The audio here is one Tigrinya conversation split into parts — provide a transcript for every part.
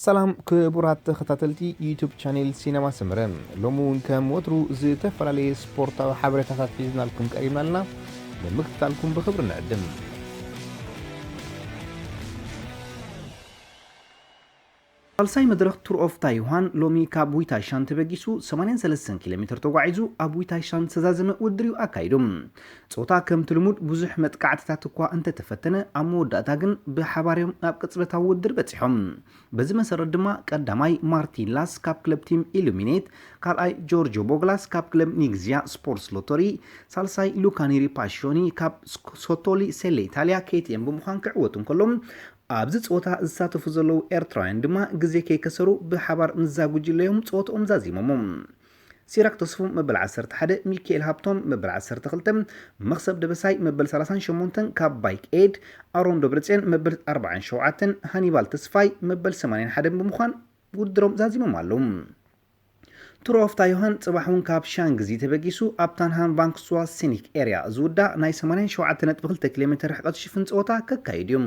ሰላም ክቡራት ተኸታተልቲ ዩቱብ ቻኔል ሲነማ ሰመረ፣ ሎሚ እውን ከም ወትሩ ዝተፈላለየ ስፖርታዊ ሓበሬታታት ሒዝናልኩም ቀሪብና ኣለና። ንምክትታልኩም ብኽብሪ ንዕድም። ሳልሳይ መድረኽ ቱር ኦፍ ታይዋን ሎሚ ካብ ዊታሻን ተበጊሱ ሰማንያን ሰለስተን ኪሎ ሜትር ተጓዒዙ ኣብ ዊታሻን ዝተዛዘመ ውድድር እዩ ኣካይዱ። ጾታ ከምቲ ልሙድ ብዙሕ መጥቃዕትታት እኳ እንተተፈተነ፣ ኣብ መወዳእታ ግን ብሓባር እዮም ናብ ቅጽበታዊ ውድድር በጺሖም። በዚ መሰረት ድማ ቀዳማይ ማርቲን ላስ ካብ ክለብ ቲም ኢሉሚኔት፣ ካልኣይ ጆርጆ ቦግላስ ካብ ክለብ ኒግዚያ ስፖርትስ ሎቶሪ፣ ሳልሳይ ሉካኒ ሪፓሾኒ ካብ ሶቶሊ ሴሌ ኢታልያ ኬቲኤም ብምዃን ክዕወቱ እንከሎም፣ ኣብዚ ጸወታ ዝሳተፉ ዘለዉ ኤርትራውያን ድማ ግዜ ከይከሰሩ ብሓባር ምስዛ ጉጅለ እዮም ጸወትኦም ዛዚሞሞ። ሲራክ ተስፉ መበል ዓሰርተ ሓደ፣ ሚካኤል ሃብቶም መበል ዓሰርተ ክልተ፣ መኽሰብ ደበሳይ መበል ሰላሳን ሸሞንተን ካብ ባይክ ኤድ፣ ኣሮን ደብረጽዮን መበል ኣርባዓን ሸውዓተን፣ ሃኒባል ተስፋይ መበል ሰማንያን ሓደን ብምዃን ውድድሮም ዛዚሞም ኣለዉ። ቱር ኦፍ ታይዋን ጽባሕ እውን ካብ ሻንግዚ ተበጊሱ ኣብ ታንሃን ቫንክስዋ ሲኒክ ኤርያ ዝውዳእ ናይ ሰማንያን ሸውዓተ ነጥቢ ክልተ ኪሎ ሜትር ርሕቀት ዝሽፍን ጸወታ ከካይድ እዩ።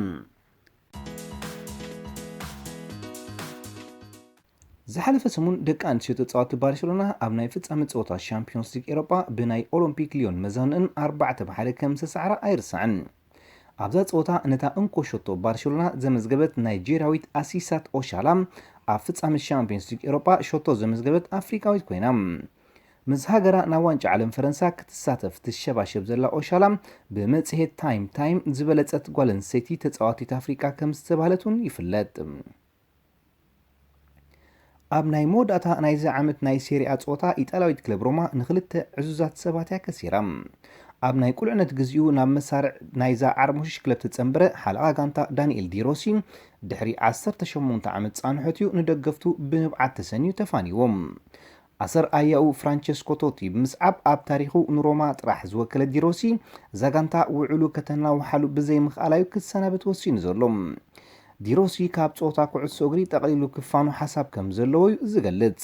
ዝሓለፈ ሰሙን ደቂ ኣንስትዮ ተጻወትቲ ባርሴሎና ኣብ ናይ ፍጻመ ጸወታ ሻምፒዮንስ ሊግ ኤሮጳ ብናይ ኦሎምፒክ ሊዮን መዛንእን ኣርባዕተ ብ ሓደ ከም ዝተሳዕራ ኣይርሳዕን። ኣብዛ ጸወታ ነታ እንኮ ሸቶ ባርሴሎና ዘመዝገበት ናይጄርያዊት ኣሲሳት ኦሻላ ኣብ ፍጻመ ሻምፒዮንስ ሊግ ኤሮጳ ሸቶ ዘመዝገበት ኣፍሪቃዊት ኮይና። ምስ ሃገራ ናብ ዋንጫ ዓለም ፈረንሳ ክትሳተፍ ትሸባሸብ ዘላ ኦሻላ ብመጽሔት ታይም ታይም ዝበለጸት ጓል ኣንስተይቲ ተጻዋቲት ኣፍሪቃ ከም ዝተባህለት እውን ይፍለጥ። ኣብ ናይ መወዳእታ ናይዚ ዓመት ናይ ሴሪኣ ጸወታ ኢጣልያዊት ክለብ ሮማ ንኽልተ ዕዙዛት ሰባት እያ ከሲራ። ኣብ ናይ ቁልዕነት ግዚኡ ናብ መሳርዕ ናይዛ ዓርሞሽሽ ክለብ ተጸንበረ ሓለቓ ጋንታ ዳንኤል ዲሮሲ ድሕሪ ዓሰርተ ሸሞንተ ዓመት ጻንሖት እዩ ንደገፍቱ ብንብዓት ተሰንዩ ተፋንይዎም። ኣሰር ኣያኡ ፍራንቸስኮ ቶቲ ብምስዓብ ኣብ ታሪኹ ንሮማ ጥራሕ ዝወከለ ዲሮሲ እዛ ጋንታ ውዕሉ ከተናውሓሉ ብዘይምኽኣላዩ ክሰናበት ወሲኑ ዘሎ። ዲሮሲ ካብ ጸወታ ኩዕሶ እግሪ ጠቕሊሉ ክፋኑ ሓሳብ ከም ዘለዎ እዩ ዝገልጽ።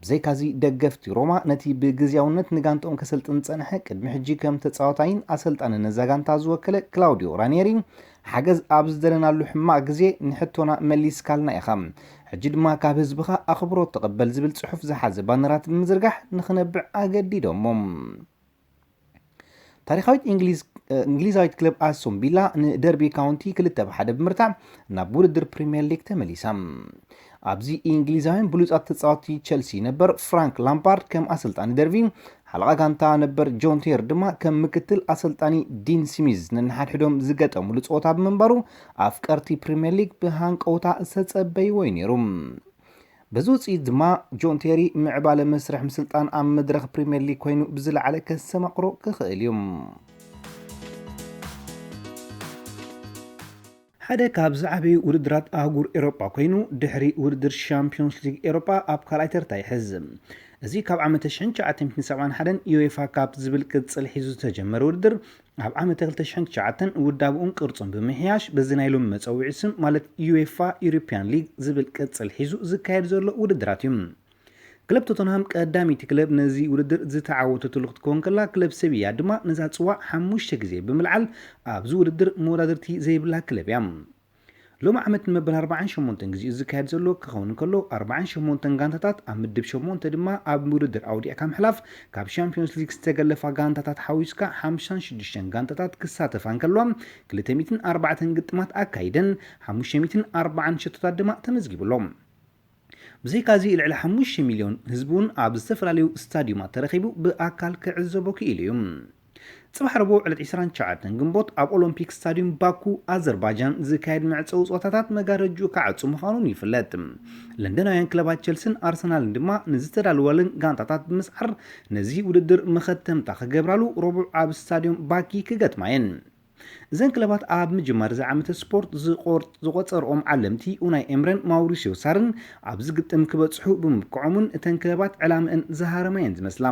ብዘይካዚ ደገፍቲ ሮማ ነቲ ብግዝያውነት ንጋንትኦም ከሰልጥን ዝጸንሐ ቅድሚ ሕጂ ከም ተጻዋታይን ኣሰልጣንን ነዛ ጋንታ ዝወከለ ክላውዲዮ ራኒየሪ ሓገዝ ኣብ ዝደለናሉ ሕማቕ ግዜ ንሕቶና መሊስካልና ኢኻ። ሕጂ ድማ ካብ ህዝብኻ ኣኽብሮት ተቐበል ዝብል ጽሑፍ ዝሓዘ ባነራት ብምዝርጋሕ ንኽነብዕ ኣገዲዶሞ። ታሪኻዊት እንግሊዝ እንግሊዛዊት ክለብ ኣስቶን ቪላ ንደርቢ ካውንቲ ክልተ ብ ሓደ ብምርታዕ ናብ ውድድር ፕሪምየር ሊግ ተመሊሳ። ኣብዚ እንግሊዛውያን ብሉጻት ተጻወቲ ቸልሲ ነበር ፍራንክ ላምፓርድ ከም ኣሰልጣኒ ደርቢ፣ ሓለቓ ጋንታ ነበር ጆን ቴር ድማ ከም ምክትል ኣሰልጣኒ ዲን ስሚዝ ነንሓድሕዶም ዝገጠምሉ ጸወታ ብምንባሩ ኣፍቀርቲ ፕሪምየር ሊግ ብሃንቀውታ ዝተጸበይዎ እዩ ነይሩ። በዚ ውጽኢት ድማ ጆን ቴሪ ምዕባለ መስርሕ ምስልጣን ኣብ መድረኽ ፕሪምየር ሊግ ኮይኑ ብዝለዓለ ከስተማቕሮ ክኽእል እዩ። ሓደ ካብ ዝዓበዩ ውድድራት ኣህጉር ኤሮጳ ኮይኑ ድሕሪ ውድድር ሻምፒዮንስ ሊግ ኤሮጳ ኣብ ካልኣይ ተርታ ይሕዝ። እዚ ካብ ዓመተ ሽሕን ትሽዓተ ሚእትን ሰብዓን ሓደን ዩኤፋ ካፕ ዝብል ቅጽል ሒዙ ዝተጀመረ ውድድር ኣብ ዓመተ ክልተ ሽሕን ትሽዓተን ውዳብኡን ቅርጹን ብምሕያሽ በዚ ናይ ሎሚ መጸውዒ ስም ማለት ዩኤፋ ዩሮፒያን ሊግ ዝብል ቅጽል ሒዙ ዝካየድ ዘሎ ውድድራት እዩ። ክለብ ቶተንሃም ቀዳመይቲ ክለብ ነዚ ውድድር ዝተዓወተትሉ ክትከውን ከላ ክለብ ሰብያ ድማ ነዛ ጽዋዕ ሓሙሽተ ግዜ ብምልዓል ኣብዚ ውድድር መወዳድርቲ ዘይብላ ክለብ እያ። ሎሚ ዓመት ንመበል ኣርባዓን ሸሞንተን ግዜኡ ዝካየድ ዘሎ ክኸውን እንከሎ ኣርባዓን ሸሞንተን ጋንታታት ኣብ ምድብ ሸሞንተ ድማ ኣብ ውድድር ኣውዲዕካ ምሕላፍ ካብ ሻምፒዮንስ ሊግ ዝተገለፋ ጋንታታት ሓዊስካ ሓምሳን ሽዱሽተን ጋንታታት ክሳተፋ እንከለዋ ክልተ ሚእትን ኣርባዕተን ግጥማት ኣካይደን ሓሙሽተ ሚእትን ኣርባዓን ሸቶታት ድማ ተመዝጊብሎም። ብዘይካዚ ልዕሊ ሓሙሽተ ሚልዮን ህዝቢ እውን ኣብ ዝተፈላለዩ ስታዲዩማት ተረኺቡ ብኣካል ክዕዘቦ ክኢሉ እዩ። ጽባሕ ረቡዕ ዕለት ዕስራን ትሽዓተን ግንቦት ኣብ ኦሎምፒክ ስታዲዩም ባኩ ኣዘርባጃን ዝካየድ መዕጸዊ ጸወታታት መጋረጅኡ ክዓጹ ምዃኑን ይፍለጥ። ለንደናውያን ክለባት ቸልስን ኣርሰናልን ድማ ንዝተዳለወለን ጋንታታት ብምስዓር ነዚ ውድድር መኸተምታ ክገብራሉ ረቡዕ ኣብ ስታዲዩም ባኪ ክገጥማ እየን። እዘን ክለባት ኣብ ምጅማር እዚ ዓመተ ስፖርት ዝቆርጽ ዝቆጸርኦም ዓለምቲ ኡናይ ኤምረን ማውሪሲዮ ሳርን ኣብዚ ግጥም ክበጽሑ ብምብቅዖምን እተን ክለባት ዕላምአን ዝሃረማ እየን ዝመስላ።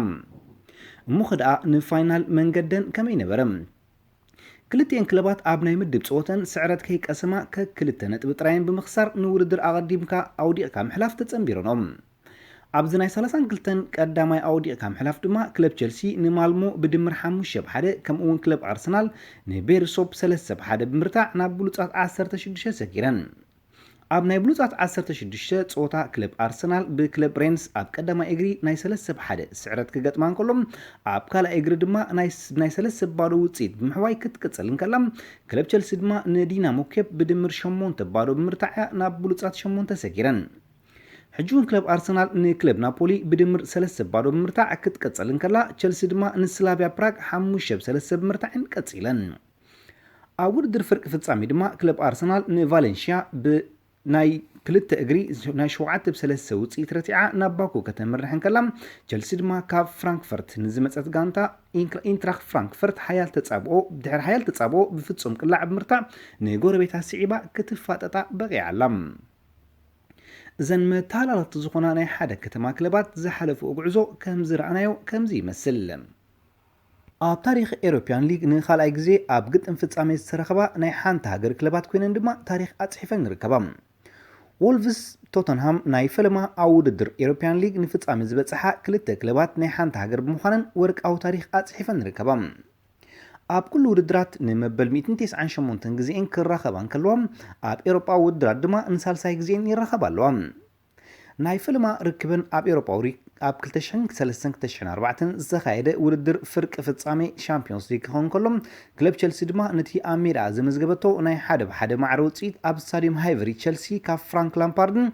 እሞ ኸ ደኣ ንፋይናል መንገደን ከመይ ነበረ? ክልቲኤን ክለባት ኣብ ናይ ምድብ ጸወተን ስዕረት ከይቀሰማ ከክልተ ነጥቢ ጥራየን ብምኽሳር ንውድድር ኣቐዲምካ ኣውዲቕካ ምሕላፍ ተጸንቢረኖም። ኣብዚ ናይ ሰላሳን ክልተን ቀዳማይ ኣውዲቕካ ምሕላፍ ድማ ክለብ ቸልሲ ንማልሞ ብድምር ሓሙሽተ ብ ሓደ ከምኡ እውን ክለብ ኣርሰናል ንቤርሶፕ ሰለስተ ብ ሓደ ብምርታዕ ናብ ብሉጻት ዓሰርተ ሽዱሽተ ሰጊረን። ኣብ ናይ ብሉጻት ዓሰርተ ሽዱሽተ ጸወታ ክለብ ኣርሰናል ብክለብ ሬንስ ኣብ ቀዳማይ እግሪ ናይ ሰለስተ ብ ሓደ ስዕረት ክገጥማ እንከሎ፣ ኣብ ካልኣይ እግሪ ድማ ናይ ስ-፣ ናይ ሰለስተ ብ ባዶ ውጽኢት ብምሕዋይ ክትቅጽል እንከላ፣ ክለብ ቸልሲ ድማ ንዲናሞ ኬፕ ብድምር ሸሞንተ ብ ባዶ ብምርታዕ እያ ናብ ብሉጻት ሸሞንተ ሰጊረን። ሕጂ እውን ክለብ ኣርሰናል ንክለብ ናፖሊ ብድምር ሰለስተ ብ ባዶ ብምርታዕ ክትቅጽል እንከላ፣ ቸልሲ ድማ ንስላቪያ ፕራግ ሓሙሽተ ብ ሰለስተ ብምርታዕን ቀጺለን። ኣብ ውድድር ፍርቂ ፍጻሜ ድማ ክለብ ኣርሰናል ንቫሌንሽያ ብናይ ክልተ እግሪ ናይ ሸውዓተ ብ ሰለስተ ውጽኢት ረቲዓ ናብ ባኩ ከተምርሕ እንከላ፣ ቸልሲ ድማ ካብ ፍራንክፈርት ንዝመጸት ጋንታ ኢንክራ-፣ ኢንትራክት ፍራንክፈርት ሓያል ተጻብኦ፣ ድሕሪ ሓያል ተጻብኦ ብፍጹም ቅላዕ ብምርታዕ ንጎረቤታ ስዒባ ክትፋጠጣ በቒዓ ኣላ። እዘን መተሓላለኽቲ ዝኾና ናይ ሓደ ከተማ ክለባት ዝሓለፍኦ ጉዕዞ ከም ዝረኣናዮ ከምዚ ይመስል። ኣብ ታሪኽ ኤሮፕያን ሊግ ንኻልኣይ ግዜ ኣብ ግጥም ፍጻሜ ዝተረኸባ ናይ ሓንቲ ሃገር ክለባት ኮይነን ድማ ታሪኽ ኣጽሒፈን ይርከባ። ወልቭስ ቶተንሃም ናይ ፈለማ ኣብ ውድድር ኤሮፕያን ሊግ ንፍጻሜ ዝበጽሓ ክልተ ክለባት ናይ ሓንቲ ሃገር ብምዃነን ወርቃዊ ታሪኽ ኣጽሒፈን ይርከባ። ኣብ ኩሉ ውድድራት ንመበል ሚእትን ተስዓን ሸሞንተን ግዜኤን ክራኸባ እንከለዋ፣ ኣብ ኤሮጳ ውድድራት ድማ ንሳልሳይ ግዜኤን ይራኸባ ኣለዋ። ናይ ፈለማ ርክበን ኣብ ኤሮጳዊ ሪ-፣ ኣብ ክልተ ሽሕን ሰለስተን ክልተ ሽሕን ኣርባዕተን ዝተኻየደ ውድድር ፍርቂ ፍጻሜ ሻምፒዮንስ ሊግ ክኸውን ከሎ፣ ክለብ ቸልሲ ድማ ነቲ ኣብ ሜዳኣ ዘመዝገበቶ ናይ ሓደ ብ ሓደ ማዕረ ውጽኢት ኣብ ስታድዮም ሃይቨሪ ቸልሲ ካብ ፍራንክ ላምፓርድን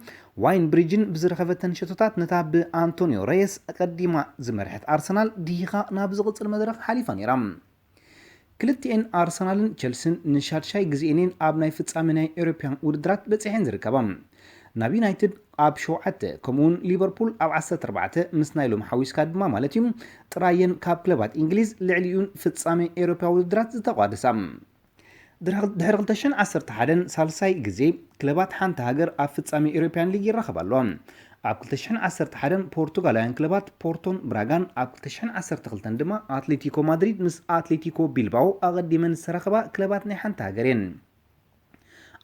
ዋይን ብሪጅን ብዝረኸበተን ሸቶታት ነታ ብኣንቶኒዮ ረየስ ቀዲማ ዝመርሐት ኣርሰናል ድሂኻ ናብ ዝቕጽል መድረኽ ሓሊፋ ነይራ። ክልቲኤን ኣርሰናልን ቸልሲን ንሻድሻይ ግዜኤን እየን ኣብ ናይ ፍጻሜ ናይ ኤውሮፕያን ውድድራት በጺሐን ዝርከባ። ናብ ዩናይትድ ኣብ ሸውዓተ፣ ከምኡውን ሊቨርፑል ኣብ ዓሰርተ ኣርባዕተ ምስ ናይ ሎሚ ሓዊስካ ድማ ማለት እዩ፣ ጥራየን ካብ ክለባት እንግሊዝ ልዕሊኡን ፍጻሜ ኤውሮፓ ውድድራት ዝተቋደሳ። ድሕሪ፣ ድሕሪ ክልተ ሽሕን ዓሰርተ ሓደን ሳልሳይ ግዜ ክለባት ሓንቲ ሃገር ኣብ ፍጻሜ ኤውሮፕያን ሊግ ይራኸባ ኣለዋ። ኣብ ክልተ ሽሕን ዓሰርተ ሓደን ፖርቱጋላውያን ክለባት ፖርቶን ብራጋን፣ ኣብ ክልተ ሽሕን ዓሰርተ ክልተን ድማ ኣትሌቲኮ ማድሪድ ምስ ኣትሌቲኮ ቢልባኦ ኣቐዲመን ዝተራኸባ ክለባት ናይ ሓንቲ ሃገር እየን።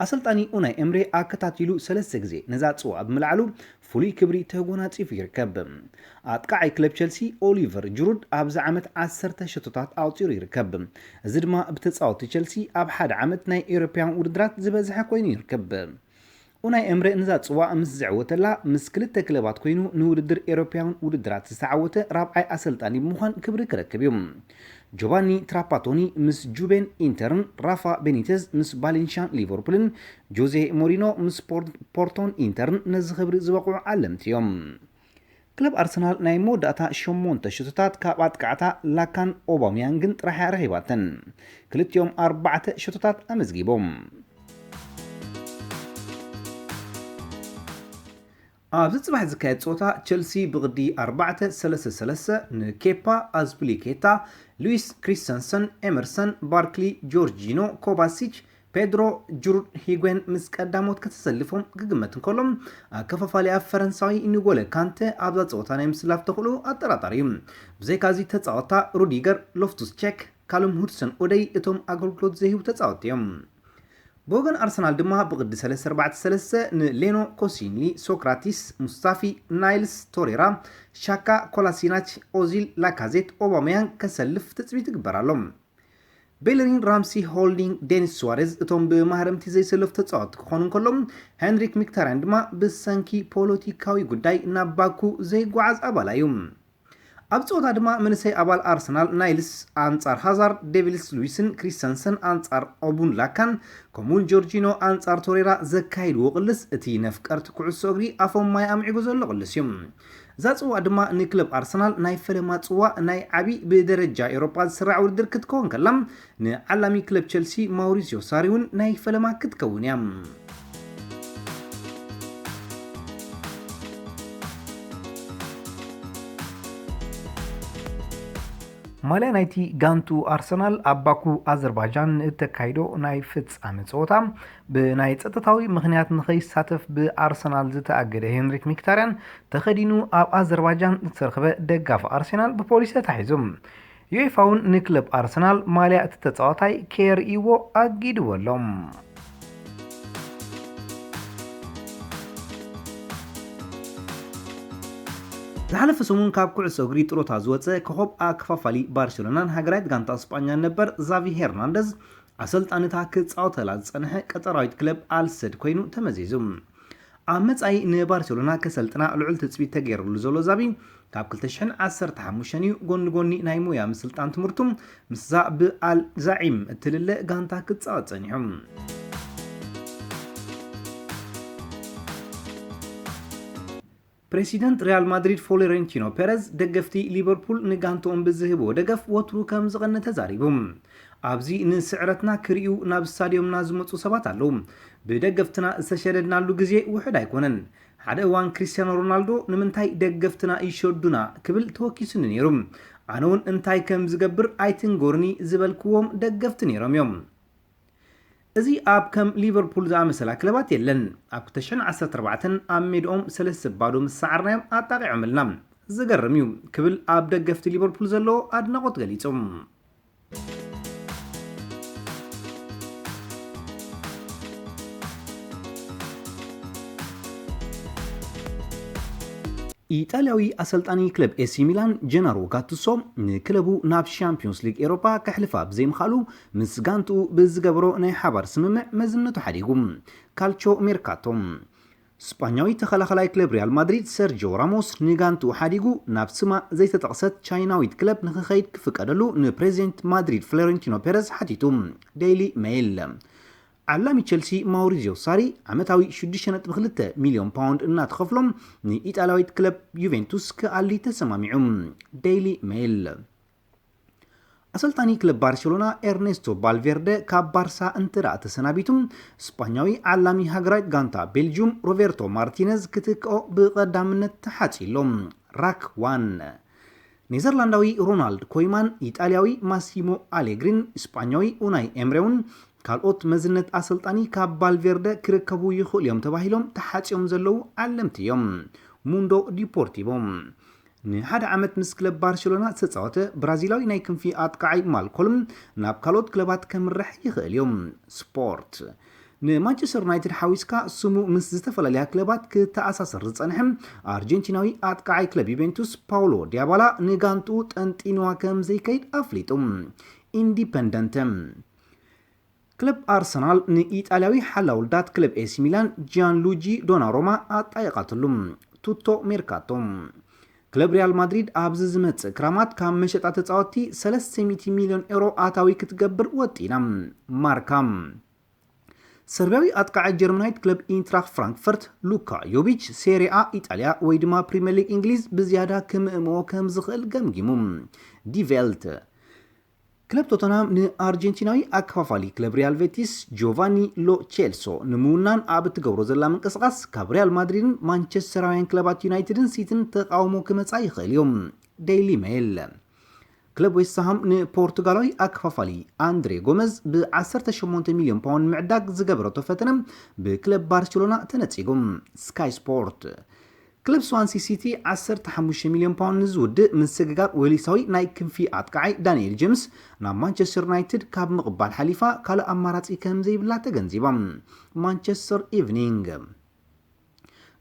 ኣሰልጣኒ ኡናይ ኤምሬ ኣከታቲሉ ሰለስተ ግዜ ነዛ ጽዋእ ብምልዓሉ ፍሉይ ክብሪ ተጎናጺፉ ይርከብ። ኣጥቃዓይ ክለብ ቸልሲ ኦሊቨር ጅሩድ ኣብዚ ዓመት ዓሰርተ ሸቶታት ኣቑጺሩ ይርከብ። እዚ ድማ ብተጻወትቲ ቸልሲ ኣብ ሓደ ዓመት ናይ ኤውሮፕያን ውድድራት ዝበዝሐ ኮይኑ ይርከብ። ኡናይ ኤምሬ ነዛ ጽዋእ ምስ ዘዕወተላ፣ ምስ ክልተ ክለባት ኮይኑ ንውድድር ኤውሮፕያን ውድድራት ዝተዓወተ ራብዓይ ኣሰልጣኒ ብምዃን ክብሪ ክረክብ እዩ። ጆቫኒ ትራፓቶኒ ምስ ጁቤን ኢንተርን ራፋ ቤኒተዝ ምስ ባሌንሻን ሊቨርፑልን ጆዜ ሞሪኖ ምስ ፖር-፣ ፖርቶን ኢንተርን ነዚ ክብሪ ዝበቕዑ ዓለምቲ እዮም። ክለብ ኣርሰናል ናይ መወዳእታ ሸሞንተ ሸቶታት ካብ ኣጥቃዕታ ላካን ኦባምያንግን ጥራሕ እያ ረኺባተን። ክልቲኦም ኣርባዕተ ሸቶታት ኣመዝጊቦም። ኣብዚ ጽባሕ ዝካየድ ጸወታ ቸልሲ ብቕዲ ኣርባዕተ ሰለስተ ሰለስተ ንኬፓ ኣዝፒሊኬታ፣ ሉዊስ ክሪስተንሰን፣ ኤመርሰን፣ ባርክሊ፣ ጆርጂኖ፣ ኮቫሲች፣ ፔድሮ፣ ጁሩድ፣ ሂጉዌን ምስ ቀዳሞት ከተሰልፎም ክግመት እንከሎ፣ ኣከፋፋሊኣ ፈረንሳዊ ኒጎለ ካንተ ኣብዛ ጸወታ ናይ ምስላፍ ተኽእሎ ኣጠራጣሪ እዩ። ብዘይካዚ ተጻወታ ሩዲገር፣ ሎፍቱስ ቼክ፣ ካሉም ሁድሰን ኦደይ እቶም ኣገልግሎት ዘይህቡ ተጻወትቲ እዮም። ብወገን ኣርሰናል ድማ ብቕዲ ሰለስተ ኣርባዕተ ሰለስተ ንሌኖ፣ ኮሲኒ፣ ሶክራቲስ፣ ሙስታፊ፣ ናይልስ፣ ቶሬራ፣ ሻካ፣ ኮላሲናች፣ ኦዚል፣ ላካዜት፣ ኦባመያንግ ከሰልፍ ትጽቢት ይግበር ኣሎ። ቤለሪን፣ ራምሲ፣ ሆልዲንግ፣ ዴኒስ ሱዋሬዝ እቶም ብማህረምቲ ዘይሰለፉ ተጻወትቲ ክኾኑ እንከሎ፣ ሄንሪክ ሚክታርያን ድማ ብሰንኪ ፖለቲካዊ ጉዳይ ናብ ባኩ ዘይጓዓዝ ኣባል እዩ። ኣብ ጸወታ ድማ መንእሰይ ኣባል ኣርሰናል ናይልስ ኣንጻር ሃዛርድ፣ ዴቪልስ ሉዊስን ክሪስተንሰን ኣንጻር ኦቡን ላካን፣ ከምኡውን ጆርጂኖ ኣንጻር ቶሬራ ዘካይድዎ ቅልስ እቲ ነፍቀርቲ ኩዕሶ እግሪ ኣፎም ማይ ኣምዒጉ ዘሎ ቅልስ እዩ። እዛ ጽዋእ ድማ ንክለብ ኣርሰናል ናይ ፈለማ ጽዋእ ናይ ዓቢ ብደረጃ ኤውሮጳ ዝስራዕ ውድድር ክትከውን ከላ፣ ንዓላሚ ክለብ ቸልሲ ማውሪሲዮ ሳሪ እውን ናይ ፈለማ ክትከውን እያ። ማልያ ናይቲ ጋንቱ ኣርሰናል ኣብ ባኩ ኣዘርባይጃን ንእተካይዶ ናይ ፍጻመ ጸወታ ብናይ ጸጥታዊ ምኽንያት ንኸይሳተፍ ብኣርሰናል ዝተኣገደ ሄንሪክ ሚክታርያን ተኸዲኑ ኣብ ኣዘርባይጃን ዝተረኽበ ደጋፊ ኣርሰናል ብፖሊስ ተታሒዙ። ዩኤፋ እውን ንክለብ ኣርሰናል ማልያ እቲ ተጻዋታይ ከየርእይዎ ኣጊድዎ ኣሎ። ዝሓለፈ ሰሙን ካብ ኩዕሶ እግሪ ጥሮታ ዝወጸ ኮኸብ ኣከፋፋሊ ባርሴሎናን ሃገራዊት ጋንታ ስጳኛን ነበር ዛቪ ሄርናንደዝ ኣሰልጣኒታ ክጻወተላ ዝጸንሐ ቀጠራዊት ክለብ ኣልሰድ ኮይኑ ተመዚዙ። ኣብ መጻኢ ንባርሴሎና ከሰልጥና ልዑል ትጽቢት ተገይርሉ ዘሎ ዛቢ፣ ካብ ክልተ ሽሕን ዓሰርተ ሓሙሽተን እዩ ጎኒ ጎኒ ናይ ሞያ ምስልጣን ትምህርቱ ምስዛ ብኣል ዛዒም እትልለ ጋንታ ክጻወት ጸኒሑ። ፕሬሲደንት ሪያል ማድሪድ ፍሎሬንቲኖ ፔረዝ ደገፍቲ ሊቨርፑል ንጋንትኦም ብዝህብዎ ደገፍ ወትሩ ከም ዝቐነ ተዛሪቡ። ኣብዚ ንስዕረትና ክርእዩ ናብ ስታድዮምና ዝመጹ ሰባት ኣለዉ። ብደገፍትና ዝተሸደድናሉ ግዜ ውሑድ ኣይኮነን። ሓደ እዋን ክሪስቲያኖ ሮናልዶ ንምንታይ ደገፍትና ይሸዱና ክብል ተወኪሱኒ ነይሩ። ኣነ እውን እንታይ ከም ዝገብር ኣይትንገሩኒ ዝበልክዎም ደገፍቲ ነይሮም እዮም። እዚ ኣብ ከም ሊቨርፑል ዝኣመሰላ ክለባት የለን። ኣብ ክልተ ሽሕን ዓሰርተ ኣርባዕተን ኣብ ሜድኦም ሰለስተ ባዶ ምስ ሰዓርናዮም ኣጣቒዖምልና። ዝገርም እዩ ክብል ኣብ ደገፍቲ ሊቨርፑል ዘለዎ ኣድናቖት ገሊጹ። ኢጣልያዊ ኣሰልጣኒ ክለብ ኤሲ ሚላን ጀናሮ ጋቱሶ ንክለቡ ናብ ሻምፒዮንስ ሊግ ኤሮፓ ከሕልፋ ብዘይምኽኣሉ ምስ ጋንትኡ ብዝገበሮ ናይ ሓባር ስምምዕ መዝነቱ ሓዲጉ። ካልቾ ሜርካቶ። ስጳኛዊ ተኸላኸላይ ክለብ ሪያል ማድሪድ ሰርጂዮ ራሞስ ንጋንትኡ ሓዲጉ ናብ ስማ ዘይተጠቕሰት ቻይናዊት ክለብ ንክኸይድ ክፍቀደሉ ንፕሬዚደንት ማድሪድ ፍሎሬንቲኖ ፔረዝ ሓቲቱ። ዴይሊ ሜይል። ዓላሚ ቸልሲ ማውሪዚዮ ሳሪ ዓመታዊ ሽዱሽተ ነጥቢ ክልተ ሚልዮን ፓውንድ እናተኸፍሎም ንኢጣልያዊት ክለብ ዩቬንቱስ ክኣሊ ተሰማሚዑ። ዴይሊ ሜይል። ኣሰልጣኒ ክለብ ባርሴሎና ኤርኔስቶ ባልቬርደ ካብ ባርሳ እንተ ደኣ ተሰናቢቱ፣ ስጳኛዊ ዓላሚ ሃገራዊት ጋንታ ቤልጅዩም ሮቤርቶ ማርቲነዝ ክትክኦ ብቐዳምነት ተሓጺሎ። ራክ ዋን። ኔዘርላንዳዊ ሮናልድ ኮይማን፣ ኢጣልያዊ ማሲሞ ኣሌግሪን ስጳኛዊ ኡናይ ኤምሬውን ካልኦት መዝነት ኣሰልጣኒ ካብ ባልቬርደ ክርከቡ ይኽእሉ እዮም ተባሂሎም ተሓጽዮም ዘለዉ ዓለምቲ እዮም። ሙንዶ ዲፖርቲቮ። ንሓደ ዓመት ምስ ክለብ ባርሴሎና ዝተጻወተ ብራዚላዊ ናይ ክንፊ ኣጥቃዓይ ማልኮልም ናብ ካልኦት ክለባት ከምርሕ ይኽእል እዩ። ስፖርት። ንማንቸስተር ዩናይትድ ሓዊስካ ስሙ ምስ ዝተፈላለያ ክለባት ክተኣሳሰር ዝጸንሐ ኣርጀንቲናዊ ኣጥቃዓይ ክለብ ዩቬንቱስ ፓውሎ ዲያባላ ንጋንትኡ ጠንጢንዋ ከም ዘይከይድ ኣፍሊጡ። ኢንዲፐንደንት። ክለብ ኣርሰናል ንኢጣልያዊ ሓላውልዳት ክለብ ኤሲ ሚላን ጂያንሉጂ ዶናሮማ ኣጣይቓትሉ። ቱቶ ሜርካቶ። ክለብ ሪያል ማድሪድ ኣብዚ ዝመጽእ ክራማት ካብ መሸጣ ተጻወትቲ ሰለስተ ሚእቲ ሚልዮን ኤሮ ኣታዊ ክትገብር ወጢና። ማርካ። ሰርቢያዊ ኣጥቃዓይ ጀርመናዊት ክለብ ኢንትራክ ፍራንክፈርት ሉካ ዮቪች ሴሪኣ ኢጣልያ ወይ ድማ ፕሪምየር ሊግ እንግሊዝ ብዝያዳ ክምእምኦ ከም ዝኽእል ገምጊሙ። ዲቬልት። ክለብ ቶተንሃም ንኣርጀንቲናዊ ኣከፋፋሊ ክለብ ሪያል ቤቲስ ጆቫኒ ሎ ቼልሶ ንምውናን ኣብ እትገብሮ ዘላ ምንቅስቓስ ካብ ሪያል ማድሪድን ማንቸስተራውያን ክለባት ዩናይትድን ሲቲን ተቃውሞ ክመጻ ይኽእል እዩ። ዴይሊ ሜይል። ክለብ ዌስትሃም ንፖርቱጋላዊ ኣከፋፋሊ ኣንድሬ ጎመዝ ብ ዓሰርተ ሸሞንተ ሚልዮን ፓውንድ ምዕዳግ ዝገበረቶ ፈተነ ብክለብ ባርሴሎና ተነጺጉ። ስካይ ስፖርት። ክለብ ስዋንሲ ሲቲ ዓሰርተ ሓሙሽተ ሚልዮን ፓውንድ ንዝውድእ ምስግጋር ዌልሳዊ ናይ ክንፊ ኣጥቃዓይ ዳንኤል ጀምስ ናብ ማንቸስተር ዩናይትድ ካብ ምቕባል ሓሊፋ ካልእ ኣማራጺ ከም ዘይብላ ተገንዚባ። ማንቸስተር ኢቭኒንግ።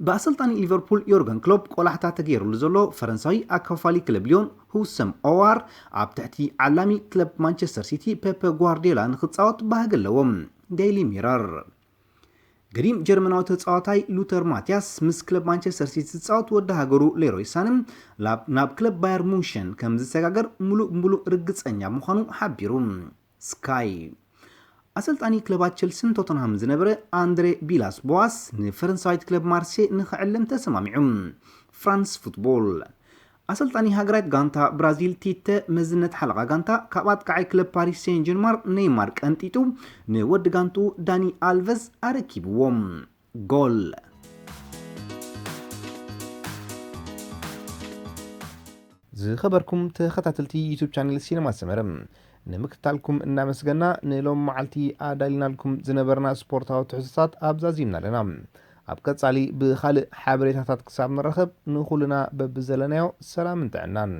ብኣሰልጣኒ ሊቨርፑል ዮርገን ክሎፕ ቆላሕታ ተገይሩሉ ዘሎ ፈረንሳዊ ኣከፋፋሊ ክለብ ሊዮን ሁሰም ኦዋር ኣብ ትሕቲ ዓላሚ ክለብ ማንቸስተር ሲቲ ፔፐ ጓርዲዮላ ንክጻወት ባህጊ ኣለዎ። ዴይሊ ሚረር። ገዲም ጀርመናዊ ተጻዋታይ ሉተር ማቲያስ ምስ ክለብ ማንቸስተር ሲቲ ዝጻወት ወዲ ሃገሩ ሌሮይ ሳነ ላብ-፣ ናብ ክለብ ባየር ሙንሸን ከም ዝሰጋገር ሙሉእ ብሙሉእ ርግጸኛ ምዃኑ ሓቢሩ። ስካይ። ኣሰልጣኒ ክለባት ቸልሲን ቶተንሃም ዝነበረ ኣንድሬ ቢላስ ቦዋስ ንፈረንሳዊት ክለብ ማርሴ ንክዕልም ተሰማሚዑ። ፍራንስ ፉትቦል። ኣሰልጣኒ ሃገራዊት ጋንታ ብራዚል ቲተ መዝነት ሓለቓ ጋንታ ካብ ኣጥቃዓይ ክለብ ፓሪስ ሴን ጀርማር ኔይማር ቀንጢጡ ንወዲ ጋንቱ ዳኒ ኣልቨዝ ኣረኪብዎም። ጎል። ዝኸበርኩም ተኸታተልቲ ዩቱብ ቻነል ሲነማ ሰመረ፣ ንምክትታልኩም እናመስገና፣ ንሎም መዓልቲ ኣዳሊናልኩም ዝነበርና ስፖርታዊ ትሕዝቶታት ኣብዛዚምና ኣለና። ኣብ ቀጻሊ ብኻልእ ሓበሬታታት ክሳብ ንራኸብ፣ ንኹልና በብዘለናዮ ሰላምን ጥዕናን።